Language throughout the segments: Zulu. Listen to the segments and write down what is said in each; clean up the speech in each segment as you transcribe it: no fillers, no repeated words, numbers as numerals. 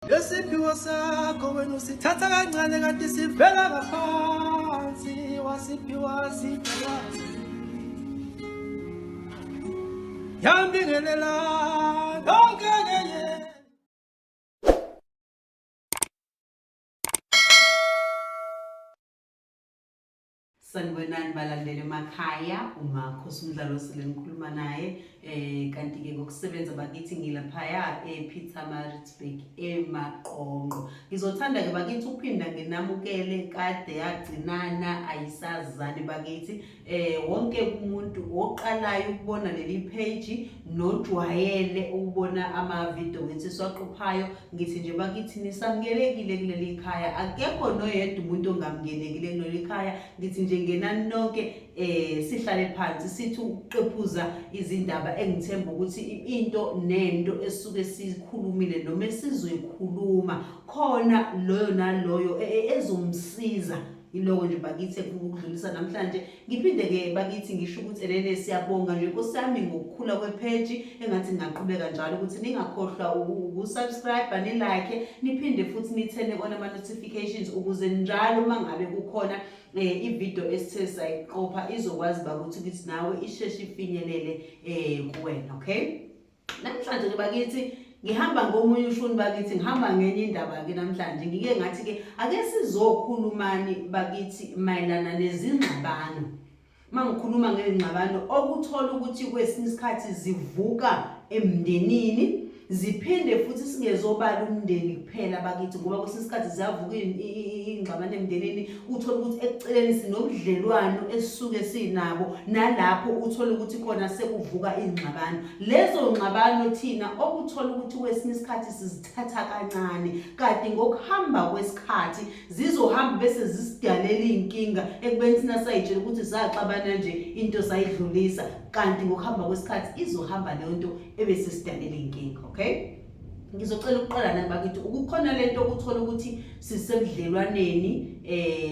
Lesiphiwo sakho wena usithatha kancane kanti sivela ngaphansi wasiphiwa siphiwa yambingelela yonke ke. Sanibonani balandeli emakhaya, uMakhosi umdlalo osele ngikhuluma naye kanti ke ngokusebenza bakithi ngilaphaya ePietermaritzburg eMaqonqo. Ngizothanda ke bakithi ukuphinda nginamukele kade yagcinana ayisazani bakithi wonke umuntu oqalayo ukubona leli page nojwayele ukubona ama video wethu esiwaqophayo. Ngithi nje bakithi nisamukelekile kuleli khaya, akekho noyedwa umuntu ongamukelekile kuleli khaya. Ngithi nje ngenani nonke sihlale phansi sithi ukuqephuza izindaba engithemba ukuthi into nento esuke sikhulumile noma esizoyikhuluma khona loyo naloyo ezomsiza. Iloko nje bakithi engifuna ukudlulisa namhlanje. Ngiphinde ke bakithi ngisho ukuthi enene siyabonga nje Nkosi yami ngokukhula kwepage, engathi ngingaqhubeka njalo ukuthi ningakhohlwa ukusubscribe, nilike, niphinde futhi nithene on ama notifications ukuze njalo uma ngabe kukhona ivideo esithe sayiqopha izokwazi bakuthi ukuthi nawe isheshe ifinyelele kuwena. Okay, namhlanje ke bakithi ngihamba ngomunye ushuni bakithi, ngihamba ngenye indaba ke namhlanje. Ngike ngathi ke ake sizokhulumani bakithi mayelana nezingxabano. Mangikhuluma ngezingxabano okuthola ukuthi kwesinye isikhathi zivuka emndenini, ziphinde futhi singezobala umndeni kuphela bakithi, ngoba kwesinye isikhathi ziyavuka ingxabano emndenini, uthola ukuthi ekuceleni sinobudlelwano esisuke sinabo, nalapho uthola ukuthi khona sekuvuka ingxabano. Lezo ngxabano thina okuthola ukuthi kwesinye isikhathi sizithatha kancane, kanti ngokuhamba kwesikhathi zizohamba bese zisidalela iy'nkinga ekubeni thina sayitshela ukuthi saxabana nje into sayidlulisa, kanti ngokuhamba kwesikhathi izohamba leyo nto ebese sidalela iy'nkinga. Okay, ngizocela ukuqala nani bakithi, ukukhona lento okuthola ukuthi sisebudlelwaneni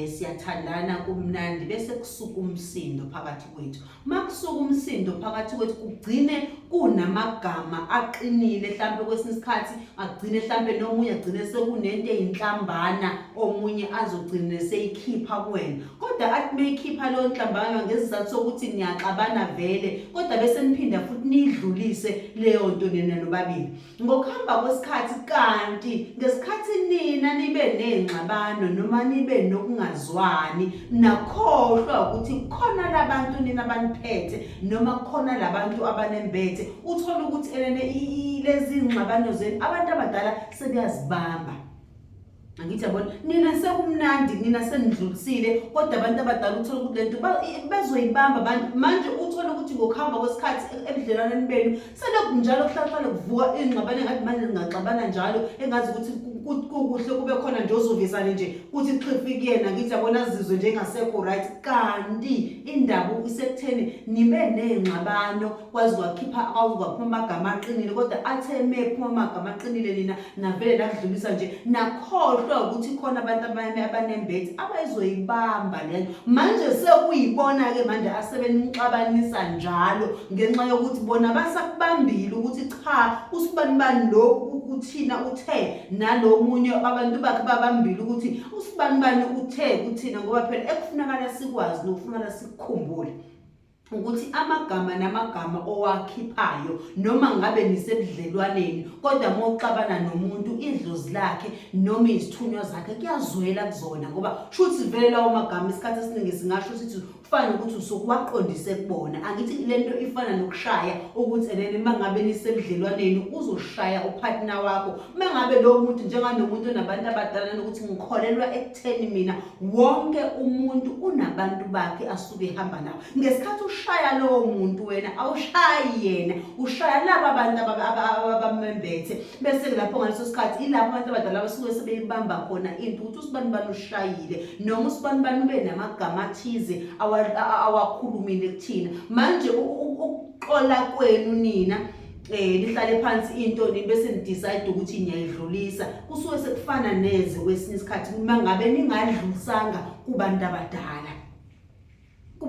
siyathandana kumnandi, bese kusuka umsindo phakathi kwethu. Makusuka umsindo phakathi kwethu kugcine kunamagama aqinile, mhlambe kwesinye isikhathi agcine mhlambe nomunye agcine sekunento eyinhlambana omunye azogcina seyikhipha kuwena, kodwa athi meyikhipha leyo nhlambana ngesizathu sokuthi niyaxabana vele, kodwa bese niphinda futhi niyidlulise leyo nto nina nobabili ngokuhamba kwesikhathi. Kanti ngesikhathi nina nibe nengxabano noma nibe nokungazwani, nakhohlwa ukuthi khona labantu nina abaniphethe noma khona labantu abanembethe, uthola ukuthi enene lezi ngxabano zenu abantu abadala sebeyazibamba. Angithi yabona, nina sekumnandi, nina senidlulisile, kodwa abantu abadala uthola ukuthi lento bazoyibamba abantu. Manje uthola ukuthi ngokuhamba kwesikhathi ebudlelwaneni benu selokhu njalo kuhlala kuvuka ingxabano engathi manje ningaxabana njalo, engazi ukuthi kukuhle kube khona nje ozovisane nje kuthi xhifi kuyena. Ngithi yabona, azizwe nje engasekho right, kanti indaba isekutheni nibe ney'ngxabano kwaze kwakhipha kwaze kwaphuma amagama aqinile, kodwa athe mephuma amagama aqinile nina navele nakudlulisa nje, nakhohlwa ukuthi khona abantu abanembethi abayizoyibamba leyo. Manje sekuyibona-ke manje asebenixabanisa njalo ngenxa yokuthi bona basakubambile ukuthi cha usibanibani lokhu kuthina uthe, nalo munye abantu bakhe babambile ukuthi usibanibani uthe kuthina, ngoba phela ekufunakala sikwazi nokufunakala sikukhumbule ukuthi amagama namagama owakhiphayo noma ngabe nisebudlelwaneni, kodwa uma uxabana nomuntu idlozi lakhe noma izithunywa zakhe kuyazwela kuzona, ngoba shuthi vele lawo magama isikhathi esiningi singasho sithi kufana nokuthi usuke waqondise kubona. Angithi lento ifana nokushaya, ukuthi enene uma ngabe nisebudlelwaneni uzoshaya upartner wakho, uma ngabe lowo muntu njenganomuntu onabantu abadala, nokuthi ngikholelwa ekutheni mina wonke umuntu unabantu bakhe asuke ehamba nabo. Ngesikhathi ushaya lowo muntu wena awushayi yena, ushaya laba abantu abamembethe, bese lapho ngaleso sikhathi ilapho abantu abadala abasuke sebeyibamba khona into ukuthi usibani bani ushayile noma usibani bani ube namagama athize awakhulumile kuthina. Manje ukuxola kwenu nina lihlale phansi into ni bese ni-decide ukuthi niyayidlulisa, kusuke sekufana neze kwesinye isikhathi uma ngabe ningadlulisanga kubantu abadala.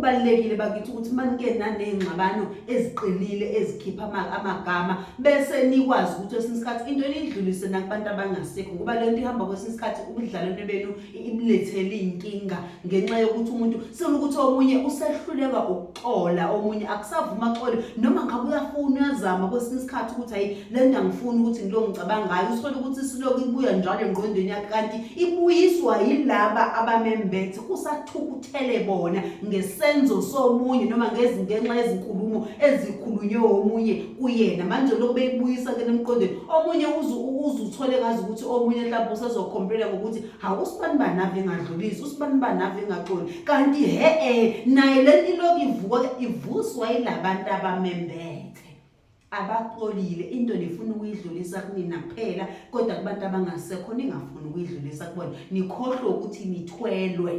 Kubalulekile bakithi ukuthi manike naney'ngxabano eziqinile ezikhipha amagama bese nikwazi ukuthi kwesinye isikhathi into niyidlulise nakubantu abangasekho ngoba le nto ihamba kwesinye isikhathi ubudlalwane benu ibulethele iy'nkinga ngenxa yokuthi umuntu sekuthi omunye usehluleka ukuxola omunye akusavuma axole noma ngabe uyafuna uyazama kwesinye isikhathi ukuthi hayi le nto angifuni ukuthi ngilo ngicabanga ngayo uthole ukuthi isilokhu ibuya njalo engqondweni yakhe kanti ibuyiswa yilaba abamembethe kusathukuthele bona ngesenzo somunye noma ngezingenxa yezinkulumo ezikhulunywe omunye kuyena manje lokhu beyibuyisa ke emqondweni omunye uze uthole ngazi ukuthi omunye mhlawumbe usezokhomplela ngokuthi hawu usibani bani ave engadlulisi usibani bani ave engaxoli kanti he-e naye le nto ilokhu ivuka ivuswa yilabantu abamembethe abaxolile into nifuna ukuyidlulisa kunina kuphela kodwa kubantu abangasekho ningafuni ukuyidlulisa kubona nikhohlwe ukuthi nithwelwe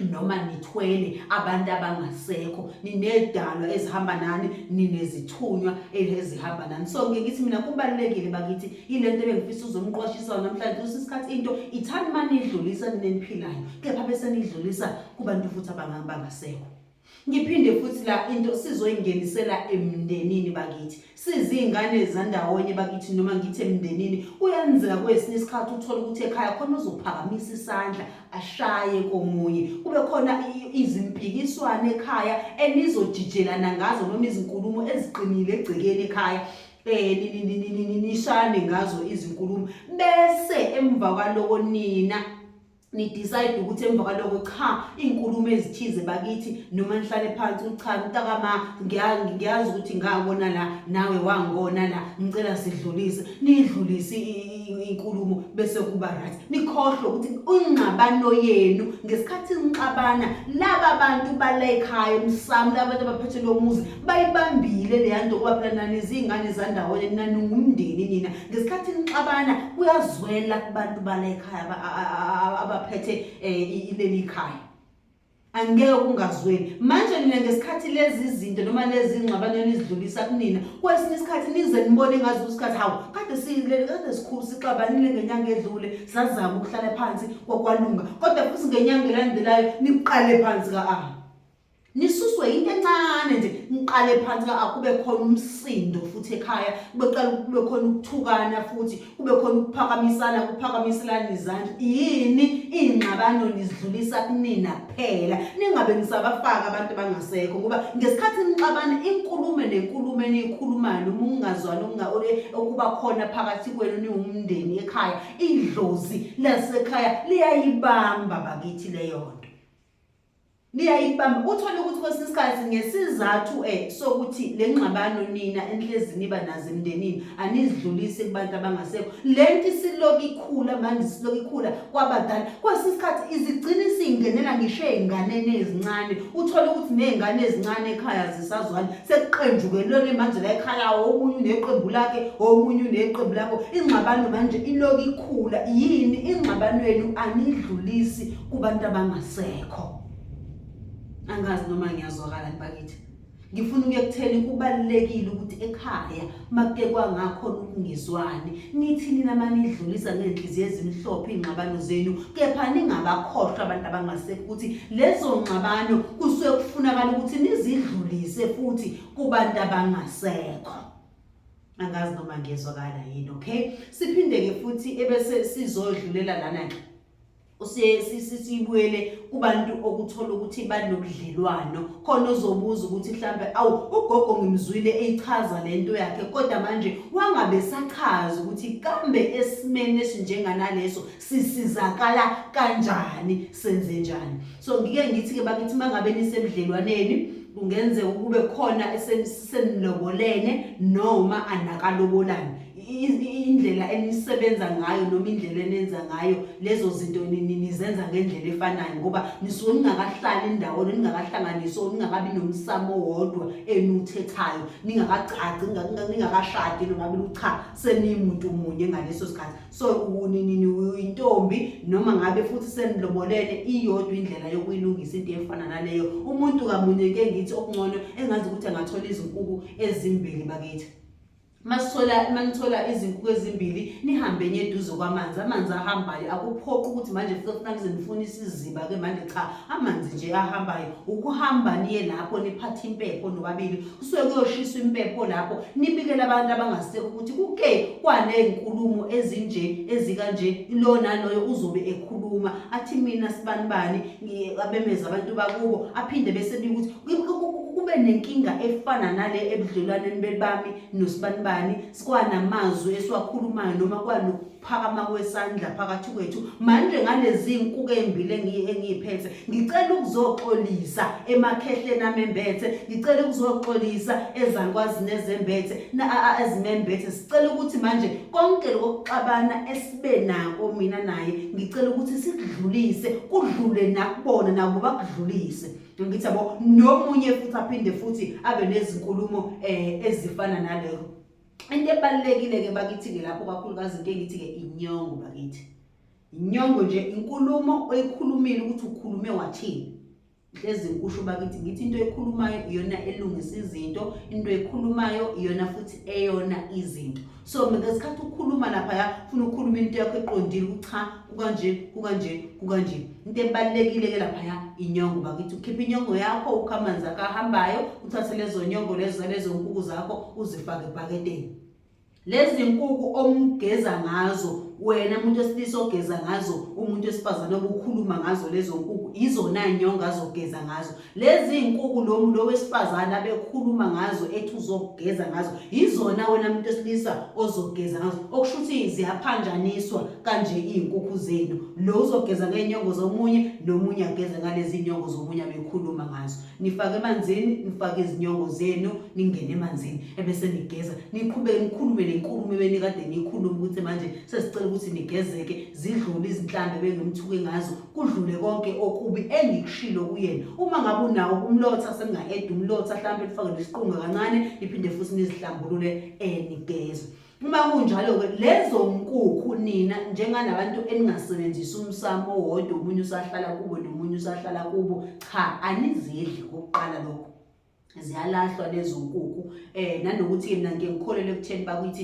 noma nithwele abantu abangasekho ninedalwa ezihamba nani ninezithunywa ezihamba nani so ngike ngithi mina kubalulekile bakithi ile nto ebengifisa uzomqwashisa namhlanje kusi isikhathi into ithani manidlulisa nineniphilayo kepha bese nidlulisa kubantu futhi abangasekho Ngiphinde futhi la into sizoyingenisela emndenini bakithi. Sizingane zandawonye bakithi noma ngithi emndenini kuyenzeka kwesinye isikhathi uthole ukuthi ekhaya khona uzophakamisa isandla ashaye komunye. Kube khona izimpikiswano ekhaya enizojijelana ngazo noma izinkulumo eziqinile egcekeni ekhaya. Eh nishane ngazo izinkulumo bese emva kwaloko nina ni-decide ukuthi emva kwaloko cha iy'nkulumo ezithize bakithi noma nihlale phansi ukuthi cha mntakama ngiyazi ukuthi ngakona la nawe wangona la ngicela sidlulise niyidlulise inkulumo bese kuba right nikhohlwe ukuthi ingxabano yenu ngesikhathi nixabana laba bantu bala ekhaya emsamo laba bantu abaphethe lo muzi bayibambile leya nto kuba phela nani ziy'ngane zandawonye naningumndeni nina ngesikhathi nixabana kuyazwela kubantu bala ekhaya abaphethe eh, leli khaya angeke kungazweli manje nina ngesikhathi lezi zinto noma lezi ngxabano enizidlulisa kunina kwesinye isikhathi nize nibone ngazi isikhathi hawu kade silele kade sikhulu sixabanile ngenyanga edlule sazama ukuhlala phansi kwakwalunga kodwa futhi ngenyanga elandelayo niqale phansi ka-a nisuswe into encane nje niqale phansi ka kube khona umsindo futhi ekhaya kube qala kube khona ukuthukana futhi kube khona ukuphakamisana kuphakamiselana izandla yini ingxabano nizidlulisa kunina kuphela ningabe nisabafaka abantu abangasekho ngoba ngesikhathi nixabana inkulumo nenkulumo eniyikhulumayo noma ukungazwani okuba khona phakathi kwenu niwumndeni ekhaya idlozi lasekhaya liyayibamba bakithi leyo nto Niyayibamba uthole ukuthi kwesinye isikhathi ngesizathu eh sokuthi le ngxabano nina enhlezi niba nazo emndenini anizidlulisi kubantu abangasekho le nto isiloku ikhula manje isiloku ikhula kwabadala kwesinye isikhathi izigcina isingenela ngisho ey'nganeni ezincane uthole ukuthi ney'ngane ezincane ekhaya zisazwani sekuqenjukelwene manje la ekhaya omunye uneqembu lakhe omunye uneqembu lakho ingxabano manje iloku ikhula yini ingxabano yenu anidlulisi kubantu abangasekho angazi noma ngiyazwakala bakithi ngifuna ukuya kutheni kubalulekile ukuthi ekhaya makuke kwangakhona ukungezwani nithi nina manidlulisa ngenhliziyo ezimhlophe ingxabano zenu kepha ningabakhohlwa abantu abangasekho ukuthi lezo ngxabano kusuke kufunakala ukuthi nizidlulise futhi kubantu abangasekho angazi noma ngiyezwakala yini okay siphinde-ke futhi ebese sizodlulela lana-ke sibuyele kubantu okuthola ukuthi banobudlelwano khona ozobuza ukuthi mhlambe awu ugogo ngimzwile eyichaza lento yakhe kodwa manje wangabe sachaza ukuthi kambe esimeni esinjenganaleso sisizakala kanjani senze njani so ngike ngithi ke bakithi mangabe nisebudlelwaneni kungenzeka kube khona esenilobolene noma anakalobolani indlela enisebenza ngayo noma indlela enenza ngayo lezo zinto nizenza ngendlela efanayo ngoba nisuke ningakahlali ndawonye ningakahlanganiswa ningakabi nomsamo wodwa eniwuthethayo ningakagcagci ningakashadi nobabili cha senimuntu munye ngaleso sikhathi so uyintombi noma ngabe futhi senilobolene iyodwa indlela yokuyilungisa into efana naleyo umuntu kamunye ke ngithi okungcono engazi ukuthi angathola izinkuku ezimbili bakithi. Masithola manithola izinkukhu ezimbili nihambe niye eduze kwamanzi, amanzi ahambayo akuphoqi ukuthi manje futhi funa nize nifune isiziba ke manje cha, amanzi nje ahambayo ukuhamba niye lapho niphathe impepho nobabili, kusuke kuyoshiswa impepho lapho nibikele abantu abangasekho ukuthi kuke kwanezinkulumo ezinje ezikanje, lo naloyo uzobe ekhuluma athi mina sibanibani abemeza abantu bakubo aphinde bese bika ukuthi kube nenkinga efana nale ebudlelwaneni bami nosibanibani sikwanamazwi esiwakhulumayo noma kwanokuphakama kwesandla phakathi kwethu manje ngalezi nkuku ezimbili engiyiphethe ngicela ukuzoxolisa emakhehleni amembethe ngicela ukuzoxolisa ezankwazi nezembethe ezimembethe sicela ukuthi manje konke lokuxabana esibe nako mina naye ngicela ukuthi sikudlulise kudlule nakubona nabo bakudlulise ngithi yabo nomunye futhi aphinde futhi abe nezinkulumo eh ezifana naleyo into ebalekile ke bakithi ke lapho kakhulukazi into engithi ke inyongo bakithi inyongo nje inkulumo oyikhulumile ukuthi ukhulume wathini hlezi ngikusho bakithi ngithi into ekhulumayo iyona elungisa izinto into ekhulumayo iyona futhi eyona izinto so ngesikhathi ukhuluma laphaya funa ukukhuluma into yakho eqondile ukuthi cha kukanje kukanje kukanje into ebalulekile ke laphaya inyongo bakithi ukhipha inyongo yakho ukha amanzi akahambayo uthathe lezo nyongo lezo zalezo nkuku zakho uzifake ebhaketeni lezi nkuku omgeza ngazo wena umuntu wesilisa ogeza ngazo umuntu wesifazane obukhuluma ngazo lezo nkuku izona nyongo azogeza ngazo Lezi nkuku lo lo wesifazane abekhuluma ngazo ethi uzogeza ngazo yizona wena muntu wesilisa ozogeza ngazo okusho ukuthi ziyaphanjaniswa kanje izinkukhu zenu lo uzogeza ngezinyongo zomunye nomunye ageze ngalezi nyongo zomunye abekhuluma ngazo nifake emanzini nifake izinyongo zenu ningene emanzini ebese nigeza niqhubeke nikhulume lenkulumo ebenikade niyikhuluma ukuthi manje sesicela ukuthi nigezeke zidlule izinhlambe bengimthuke ngazo kudlule konke okubi engikushilo kuyena uma ngabe unawo umlotha seninga-eda umlotha hlampe nifake nesiqunga kancane niphinde futhi nizihlambulule enigeze uma kunjalo-ke lezo nkukhu nina njenganabantu eningasebenzisi umsamo owodwa omunye usahlala kubo nomunye usahlala kubo cha anizidli kokuqala lokho ziyalahlwa lezo nkukhu eh nanokuthi ke mina ngike ngikholele ekutheni bakuthi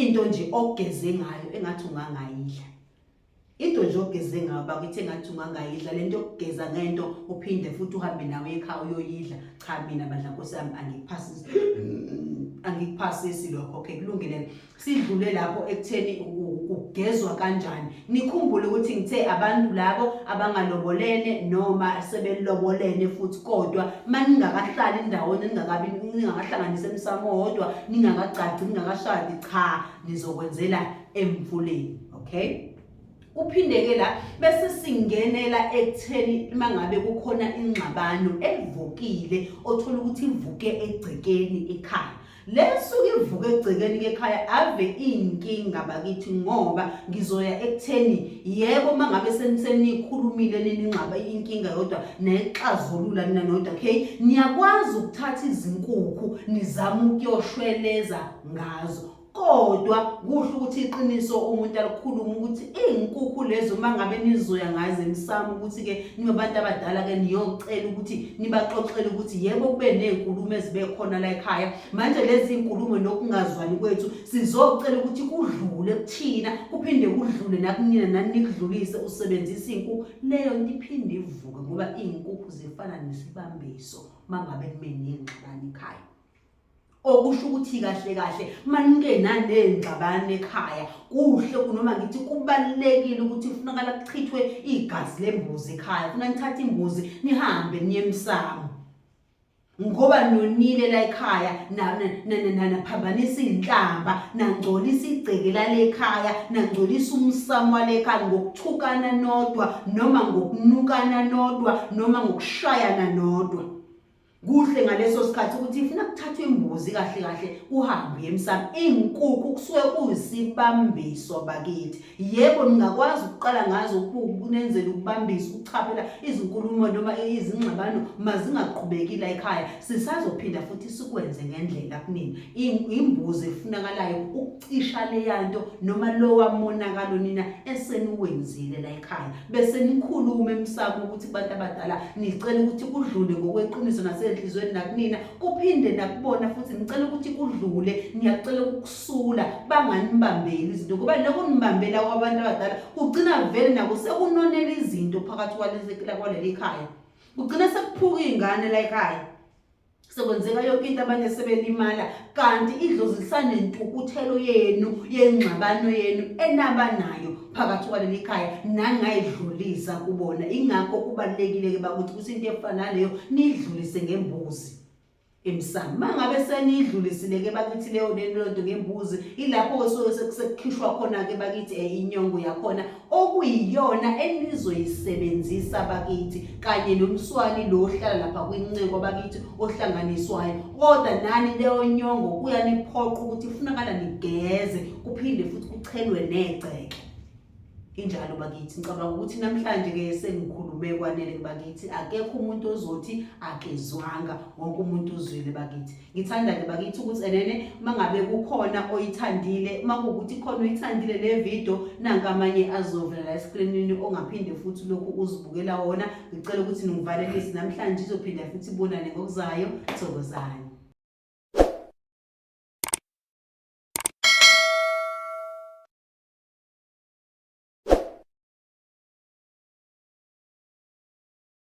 into nje ogeze ngayo engathi ungangayidla into nje ogeze ngayo bakithi engathi ungangayidla lento yokugeza ngento uphinde futhi uhambe nawe ekhaya uyoyidla cha mina bandla nkosi yami angikuphasisi angikuphasisi lokho okay kulungile sidlule lapho ekutheni kugezwa kanjani nikhumbule ukuthi ngithe abantu labo abangalobolene noma sebelobolene futhi kodwa maningakahlali ndawonye ningakabi ningakahlanganisi emsamo wodwa ningakagcagci ningakashadi cha nizokwenzela emfuleni okay Uphinde-ke la bese singenela ekutheni uma ngabe kukhona ingxabano evukile othola ukuthi ivuke egcekeni ekhaya. Lesuke ivuke egcekeni ekhaya ave iyinkinga bakithi ngoba ngizoya ekutheni yebo uma ngabe senikhulumile nini ingxaba inkinga yodwa nayixazulula nina nodwa okay niyakwazi ukuthatha izinkukhu nizame ukuyoshweleza ngazo Kodwa kuhle ukuthi iqiniso umuntu alikhulume ukuthi iy'nkukhu lezo uma ngabe nizoya ngazo emsamo ukuthi-ke nibabantu abadala-ke niyocela ukuthi nibaxoxele ukuthi yebo kube ney'nkulumo ezibe khona la ekhaya manje lezi nkulumo nokungazwani kwethu sizocela ukuthi kudlule kuthina kuphinde kudlule nakunina nani nikudlulise usebenzisa iy'nkukhu leyo nto iphinde ivuke ngoba iy'nkukhu zifana nesibambiso uma ngabe kume ney'ngxabano ekhaya. Okusho ukuthi kahle kahle manike nanengxabano ekhaya kuhle noma ngithi kubalulekile ukuthi kufunakala kuchithwe igazi lembuzi ekhaya funa nithathe imbuzi nihambe niye emsamo ngoba nonile la ekhaya naphambanisa iy'nhlamba nangcolisa igceke lale ekhaya nangcolisa umsamo wale ekhaya ngokuthukana nodwa noma ngokunukana nodwa noma ngokushayana nodwa Kuhle ngaleso sikhathi ukuthi ifuna kuthathwe imbuzi kahle kahle kuhambe emsamo. Izinkukhu kusuke kuyisibambiso bakithi. Yebo ningakwazi ukuqala ngazo ukunenzela ukubambisa ukuchaphela izinkulumo noma izingxabano mazingaqhubeki la ekhaya. Sisazophinda futhi sikwenze ngendlela kunini. Imbuzi efunakalayo ukucisha leyanto noma lowa monakalo nina eseniwenzile la ekhaya. Bese nikhulume emsamo ukuthi kubantu abadala nicela ukuthi kudlule ngokweqiniso esenhliziyweni nakunina kuphinde nakubona futhi ngicela ukuthi kudlule ngiyacela ukukusula banganibambeli izinto ngoba nokunibambela kwabantu abadala kugcina vele nako sekunonela izinto phakathi kwaleli khaya kugcina sekuphuka iy'ngane la ekhaya sekwenzeka yonke into abanye sebelimala kanti idlozi lisanentukuthelo yenu yengxabano yenu enaba nayo phakathi kwaleli khaya nangayidlulisa kubona ingakho kubalulekile-ke bakuthi ukuthi into efana naleyo niyidlulise ngembuzi emsamo uma ngabe seniyidlulisile-ke bakithi leyo leyo nto ngembuzi ilapho-ke suke sekukhishwa khona-ke bakithi um inyongo yakhona okuyiyona enizoyisebenzisa bakithi kanye nomswani lo ohlala lapha kwinceko bakithi ohlanganiswayo kodwa nani leyo nyongo kuyaniphoqa ukuthi kufunakala nigeze kuphinde futhi kuchelwe negceke injalo bakithi ngicabanga ukuthi namhlanje ke sengikhulume kwanele bakithi akekho umuntu ozothi akezwanga wonke umuntu uzwile bakithi Ngithanda-ke bakithi ukuthi enene uma ngabe kukhona oyithandile, uma kuwukuthi khona oyithandile le video, nanka amanye azovela la eskrinini ongaphinde futhi lokhu uzibukela wona. Ngicela ukuthi ningivalelise namhlanje, izophinda futhi ibonane ngokuzayo. Thokozani.